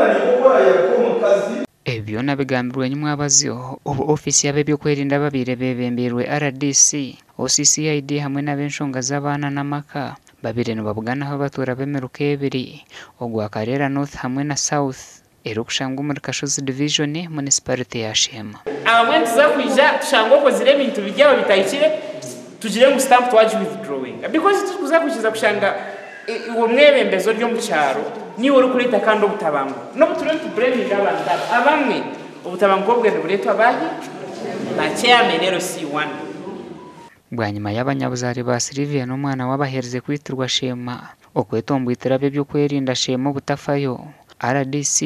Waahurira nikwo oraayaruka omukazi. Ebi byona bigambirwe nyimwabazyo obu ofiisi y'ab'ebyokwerinda ababaire beebembeirwe rdc, OCCID hamwe n'ab'enshonga z'abaana n'amaka babaire nibabuganaho abatuura b'emiruka ebiri ogwa Kareera North hamwe na South erikushangwa omuri Kashozi Divijoni, Munisiparite ya Sheema. Abamwe nituza kwija tushange okozire ebintu biri aho bitahikire tugire ngu stamp twagi withdrawinga because titurikuza kwikiriza kushanga iwe omwebembezi ori omu kyaro niiwe orikureeta kandi obutabanguko. N'obu turiyo nitu blaminga abantu aba, abamwe obutabanguko obwe nibureetwa baahi? Ba chairman LC1. Bwanyima y'abanyabuzaare ba Sylvia n'omwana we abaherize kwitirwa Sheema okwetomboitera ab'eby'okwerinda Sheema obutafayo, rdc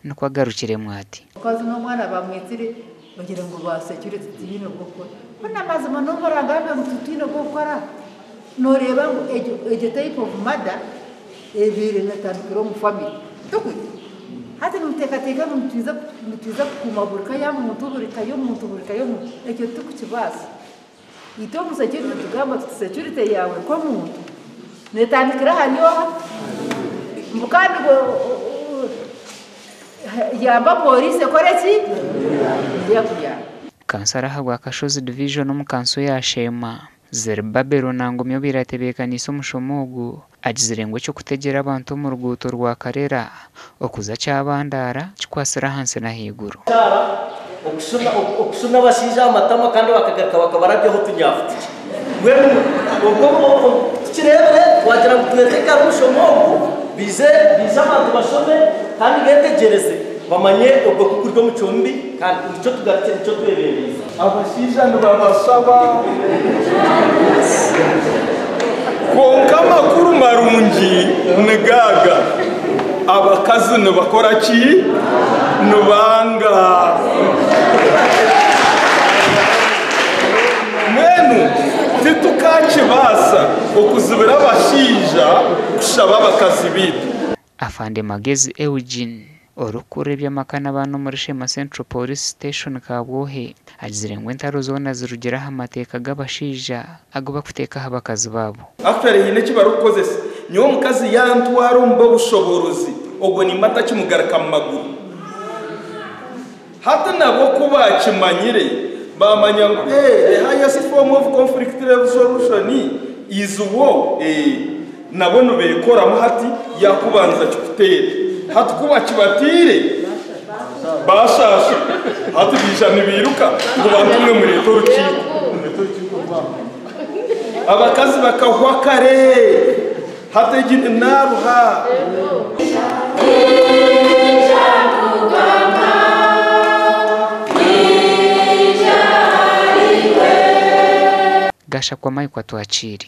nikwo agarukiremu ati. Omukazi n'omwana bamwitsire bagira ngu ba security tihaine ogw'okukora. Mbwenu amazima n'obu baragambe ngu titwine ogw'okukora, nooreeba ngu egyo egyo type of murder ebaire netandikira omu family. Tikwe? Hati nimuteekateeka ngu nitwija nitwija kukuuma buri ka y'omuntu, buri ka y'omuntu, buri ka y'omuntu, ekyo titukukibaasa. Itwe omu security nitugamba tuti security yaawe nk'omuntu netandikira ahari oha? Ngu kandi yamba poriisi ekore ki? Eyakuyamba. Kansara ahabwa Kashozi Division omu kanso ya Sheema, Zerubabel Nangomye obaire atebeekaniise omushomo ogu, agizire ngu eky'okutegyera abantu omu ruguuto rwa Karera okuza Kyabandara kikwatsire ahansi n'ahaiguru. Okushuna abashaija aha matama kandi bakagaruka bakabarabyaho otunyafu tukye. Mbwenu obwo tukireebire twagira ngu twete kare omushomo ogu baije baije abantu bashome kandi beetegyereze bamanye ogwo ku guri omucwe mubi kandi nikyo tugarukire nikyo twebembeize. Abashaija nibabashaba. Kwonka amakuru marungi nigo aga, abakazi nibakora ki? Nibanga. Mbwenu titukakibaasa okuzibira abashaija kushaba abakazi baitu. Afande Magezi Eugene, orikukurira eby'amaka n'abaana omuri Sheema Central Police Station Kabwohe, agizire ngu entaro zoona zirugire aha mateeka g'abashaija agu barikuteeka aha bakazi baabo. Actually haine eki barikukozesa. Nyowe omukazi yantwara omu b'obushoboorozi ogwo nimba ntakimugaruka mu maguru. Hati nabwo ku baakimanyire baamanya ngu eh the highest form of conflict resolution is war eh nabo nibeekoramu hati yaakubanza kikuteere. Hati ku bakibataire baashaasha hati baija nibairuka ngu bantu mwe mureete orukiiko. Abakazi bakahwa kare hati egi ni naaruha. Gashakwa Mike Atwakiire.